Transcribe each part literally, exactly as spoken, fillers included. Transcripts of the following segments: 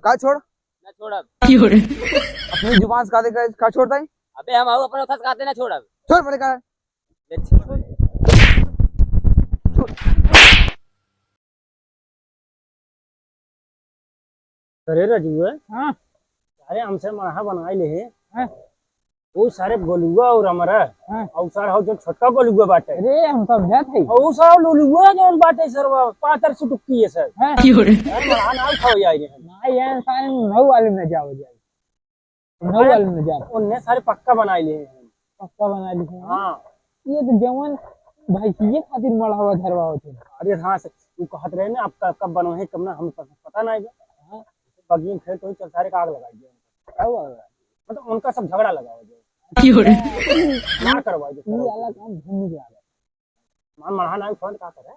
का छोड़? ना छोड़ब। अपनी जुबान से का दे, का, का छोड़ता है? अबे हम आऊ अपना उठा से कहते ना छोड़ब। छोड़ परे का। ले छोड़। अरे रजुआ, हाँ। सारे हमसे मड़हा बनाई ले हैं। हाँ। वो सारे गोलुआ और हमारा, हाँ। और सारा हो जो छोटका गोलुआ बाटे। अरे, हम समझत है। और वो सारा लोलुआ जौन बाटे सरवा, पातर सुटुक्की है सर। हाँ। अरे, मड़हा ना खाओ जाए रे। ना, ये सारे नौ वाले में जाओ जाए। नौ वाले में जा। उनने सारे पक्का बनाई ले हैं। पक्का बनाई ले हैं। हाँ। ये तो जवन भैंसिये खातिर मड़हवा धरवा होते हैं। अरे हाँ, से तू कहत रहे ना, अब कब, कब बनवा है, कब ना, हम प-, पता नहीं बा। हाँ। बगियन खेत होई, चल सारे का आग लगाई दे। का हुआ? मतलब उनका सब झगड़ा लगावा जाए। मार करवाई दे ये सारा। वाला काम घूम गया। मान मड़हा ना फोन का करे?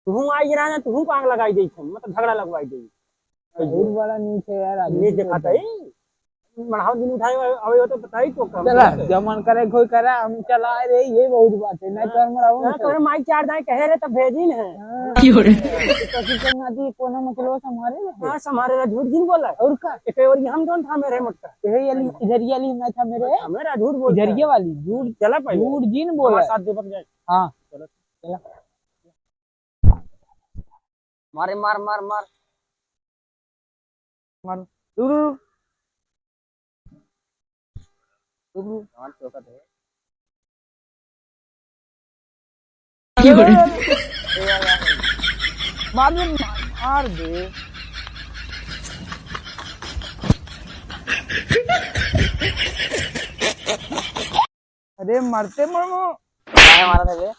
तुहूँ आई रहा ना, तुहूँ को आग लगाई दे, मतलब झगड़ा लगवाई दे। बहुत बड़ा नीच है यार, आदमी नीच तो दिखाता है। मड़हावा दिन उठाए, अबे वो तो बताई तो कम चला, करते। जब मन करे कोई करे, हम चला रहे, ये बहुत बात है, नहीं तो हम रहूं ना, तो। तोरे माई चार दाएं कहे रहे, तब भेजी न है। हाँ। तो की करना थी, कोना मसलो संभाले ना। हाँ, संभाले रहा, झूठ जिन बोला। और का? एक और ये हम दोन था मेरे मटका। यही वाली, इधर ये वाली मैं था मेरे। हाँ, मेरा झूठ बोलता इधर है। ये वाली, झूठ, चला पहले। झूठ जिन बोला। हमारे साथ दीपक जाए। हाँ। चलो। चला। मारे, मार, मार, मार। मार। रुक, रुक, रुक। रुक, रुक। मार, चौका दे। क्यों रे? मार दे, मार दे। अरे मरते मरमो। काहे मारा था बे?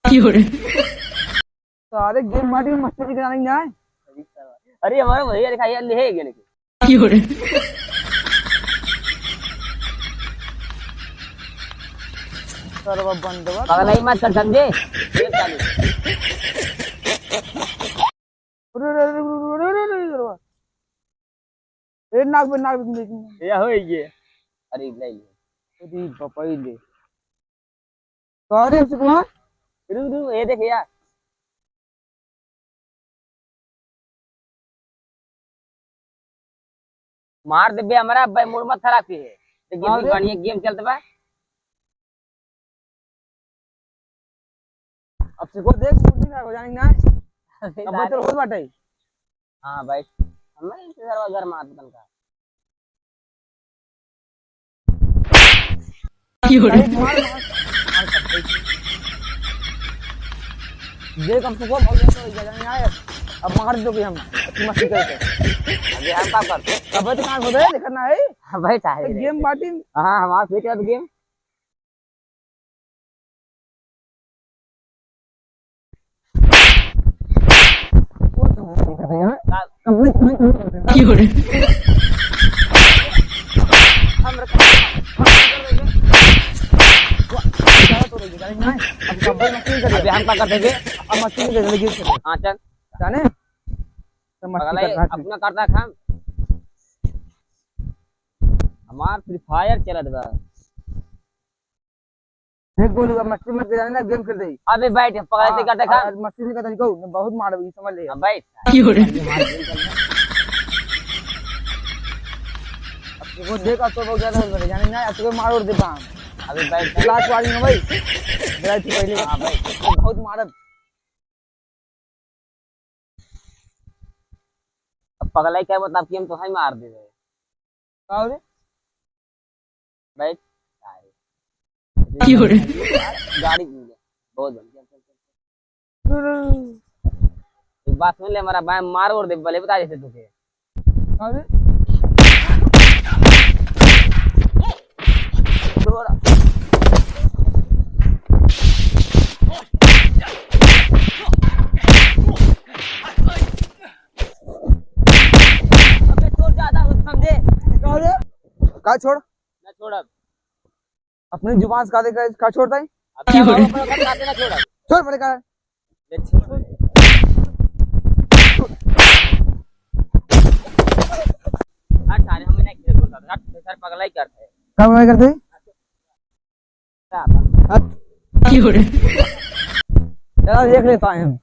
क्यों रे? सारे गेम माटी में मस्ती कराने नहीं आए। अरे हमारा भैया दिखाई यार, ले गेने के। क्यों रे? सरवा बंदवा। पगलाई मत कर समझे। एक चालू। अरे, अरे, अरे, अरे, अरे, अरे, अरे, अरे। ए, नाक बे, नाक बे, नाक बे। या हो ये। अरे, ले ले। अरे, बपाई ले। अरे, अभिषेक कुमार। रुक, रुक, ये देख यार। मार देबे हमरा, भाई, मूड मत खराब की है। तो हाँ गेम रे। बढ़िया गेम चलत बा। अब से को देख, कुछ दिन हो जाएंगे ना। अबे अब सारे। तो होत बाटे। हाँ भाई, हमें इंतजार वगैरह मार बतन का। क्यों रे? अरे मार, मार। मार कर दे। देख, अब से को भाग जाए तो जाएंगे ना यार। अब मार दोगे हम, अच्छी मस्ती करके। अबे हम का करते? अबे तो कहाँ होते हैं, देखना है। हाँ भाई, चाहे तो रे। गेम बाटी। हाँ, हमारा फिट है तो गेम। अबे हम का कर देंगे? अब मस्ती नहीं करेंगे, गिर के। हाँ, चल। जाने? तो मस्ती पगला, करता है। अपना करता है काम। हमार Free Fire चलत बा। देख गोलू, अब मस्ती मत जाने ना, गेम खेल रही। अबे बैठ, पगला, हाँ, ते करता काम। आज मस्ती नहीं करता, कहू, मैं बहुत मार अभी, समझ ले। अब बैठ। क्यों रे? अब वो देख, अब तो बहुत ज्यादा हो गया, जाने ना, अब तो मार और दे पाम। अबे बैठ। लास्ट वाली ना भाई। बैठ पहले। हाँ, बैठ। बहुत मारत। अब पगलाई क्या बता, कि हम तो है मार दे रहे। का हो रे? बैठ। क्यों रे? गाड़ी की है। बहुत बढ़िया। चल, चल, चल। एक बात सुन ले, हमारा भाई मार और दे, भले बता देते तुझे। का हो रे? अबे तोर ज्यादा होत समझे। का हो रे? का छोड़? ना छोड़ब। अपनी जुबान से का दे, का, का छोड़ता है? अबे हम अपना घर जाते ना छोड़ब। छोड़ परे का। ले छोड़। हट सारे, हमें नहीं खेल बोलता। हट, सर पगला ही करता है। का पगला ही करते हैं? हट। चलो, देख लेता है हम।